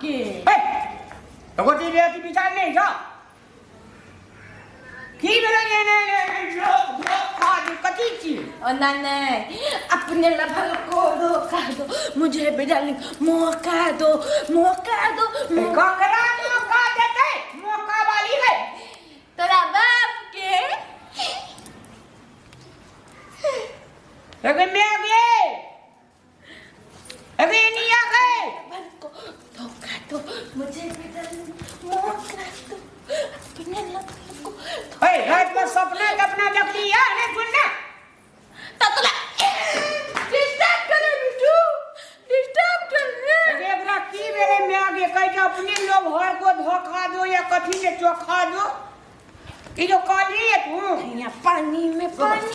के। ए गोटी रे की विचार नहीं छौ की भेलै? ने ने ने धोखा दे कथी छी? ओ ना नहीं, अपने लभर को धोखा दो, मुझे भी डार्लिंग मौका दो, मौका दो। ककरा मौका देतै? मौका वाली है। तोरा बाप के। अगे मैं गे अगे नहीं आ गए। लभर को धोखा दो, मुझे भी डार्लिंग मौका दो, अपने लभर को। ए रात में सपना तपना देखली है नहीं? सुन ना। तो तोरा डिस्टर्ब करे बिट्टू, डिस्टर्ब करे। अरे एकरा की भेलै my गे? कहै छै अपने लोग हर को धोखा दो या कथी के चोखा दो, ई जो कहली तू। यहाँ पानी में पानी।